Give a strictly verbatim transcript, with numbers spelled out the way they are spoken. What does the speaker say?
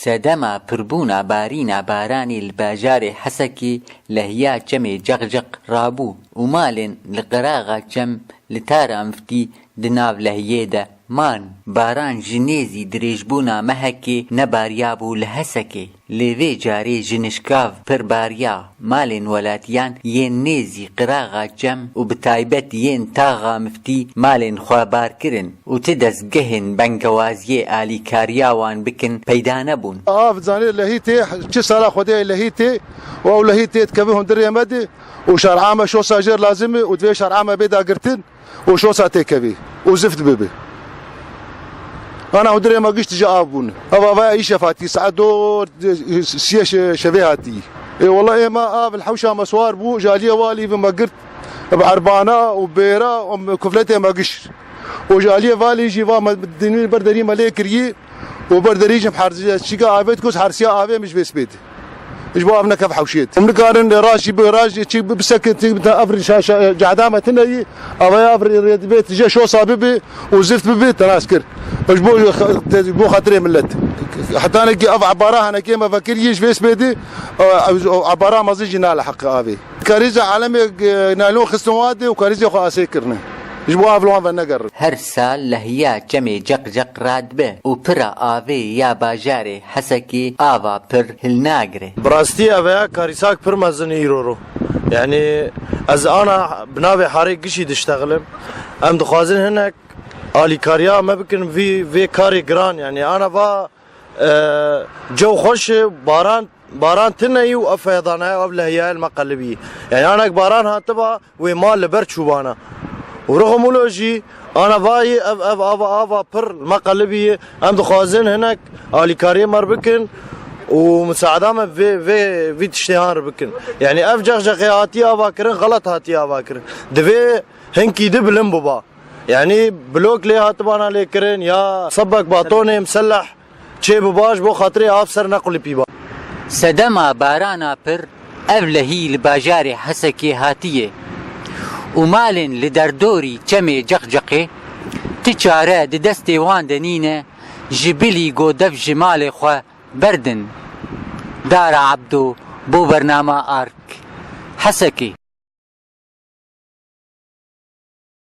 Sedema pirbûna barîna baranê li bajarê Hesekê lehiya çemê Ceqceq rabû û malên li qiraxa çem li Tara Miftî di nav lehiyê de man. Baran ji nêzî dirêjbûna mehekê nebariyabû li Hesekê. Lê vê carê ji nişkav pir bariya. Malên welatiyan yên nêzî qiraxa çem û bi taybet yên Taxa Miftî malên xwe bar kirin û ti dezgehên bengewaziyê alîkariya wan bikin peyda nebûn. Av zanê lehî tê, çi sala Xwedê lehî tê û ew lehî tê dikeve hundirê me de û şer'a me şosa jêr lazim e û divê şer'a me bê dagirtin. û şosa têkevî û zift bibi. Ana hundirê me gişt ji av bûn. Ev ava îşev hatî, saet dor siyê şe-, şevê hatî. Ê wela êma av li hewşa me swar bû, ji aliyê walî ve me girt bi erbana û bêra û kufletê me giş. Û ji aliyê valî jî va me dinî ber derî me lê kirî. û ber derî jim herziye çîka avêt ku hersiya avê min ji vê spêt. Ji bo ev nekev hewşiyet. Em nikarin rajî bi rajî çî bi seke tî bi ev şa-, şa-, cehda me tine yî, avaya ev rê dibêt je şosa bibi û zift bibi tenas kir. Ji bo, ji bo xatirê millet. Hetanekî ev ebara henekê me vekir yî ji vê spêdî, ev ebara mezin jî nale heqê avê. Karîza alemê, e, naylon xistin wadê û karîzê xwe asê kirine. Ji bo av li wan venegerin. Her sal lehiya çemê Ceqceq radibe û pira avê ya bajarê Hesekê ava pir hilnagire. Bi rastî ev ya karîsak pir mezin îro ro. Yanî ez ana bi navê harê gişî diştexilim. Em dixwazin hinek alîkariya me bikin vî, vê karê giran. Yanî ana va, e, cew xweş e, baran Baran tine yî û ev feyedanaya, ev lehiyayê li me qelibî. Yanî anek baran hatiba wê mal li ber çûbana. Û rixo mulo jî ana vayî ev, ev ava, ava pir li me qelibî. Em dixwazin hinek alîkariyê me r bikin û misaada me vê, vê, vî tiştê han r bikin. Yanî ev ceqceqê hatiye ava kirin, xelet hatiye ava kirin. Divê hinkî di bilind biba. Yanî blok lê hatibana lê kirin ya sebek batonê miseleh çê biba ji bo xatirê av ser nequlipîba. Sedema barana pir ev lehî li bajarê Hesekê hatiye û malên li derdorî çemê Ceqceqê ti çare di destê wan de nîne, ji bilî go dev ji malê xwe berdin. Dara Ebdo bo bernama Ark, Hesekê.